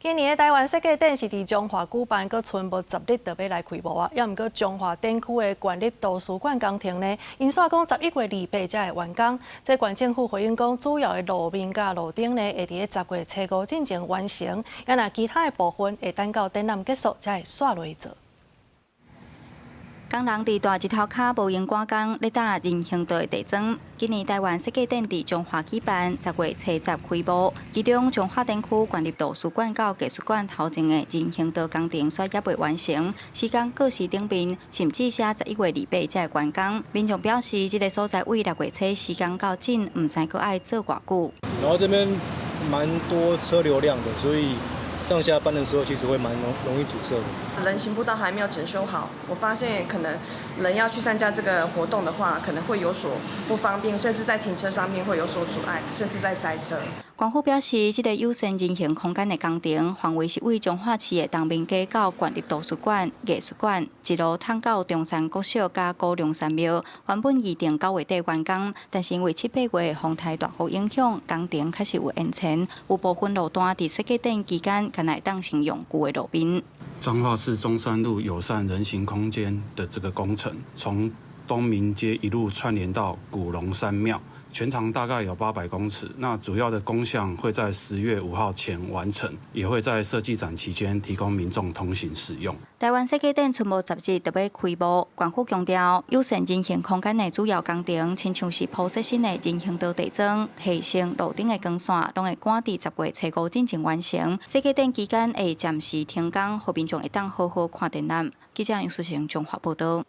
今年的台灣設計展是佇彰化舉辦，閣春播十日就欲來開幕啊！猶毋過彰化展區的縣立圖書館工程呢，𪜶煞講11月28才會完工。這縣政府回應講，主要的路面佮路燈呢，會佇咧10月初五進前完成。啊若其他的部分會等到展覽結束才會煞落去做。工人佇大日頭跤無閒趕工，咧搭人行道的地磚。今年台灣設計展佇彰化舉辦，10月初十開幕。其中彰化展區縣立圖書館到藝術館頭前的人行道工程煞猶未完成，時間過時頂面，甚至寫11月28才會完工。民眾表示，這个所在對6月初施工到今，毋知閣愛做偌久。然後這邊蠻多車流量的，所以上下班的時候其實會蠻容易阻塞的。人行步道還沒有整修好，我發現可能人要去參加這個活動的話，可能會有所不方便，甚至在停車上面會有所阻礙，甚至在塞車。縣府表示，這个友善人行空間的工程範圍是對彰化市的東明街到縣立圖書館、藝術館，一路通到中山國小佮古龍山廟。原本預定9月底完工，但是因為七八月風台大雨影響，工程確實有延遲。有部分路段佇設計展期間，敢若會當先用舊的路面。彰化市中山路友善人行空間的這個工程，從東明街一路串聯到古龍山廟，全長大概有800公尺。那主要的工項會在10月5號前完成，也會在設計展期間提供民眾通行使用。台灣設計展春播十日就欲開幕，縣府強調，友善人行空間的主要工程，親像是鋪設新的人行道地磚、提升路頂的光線，攏會趕佇10月初五進前完成。設計展期間會暫時停工，予民眾會當好好看展覽。記者楊淑成彰化報導。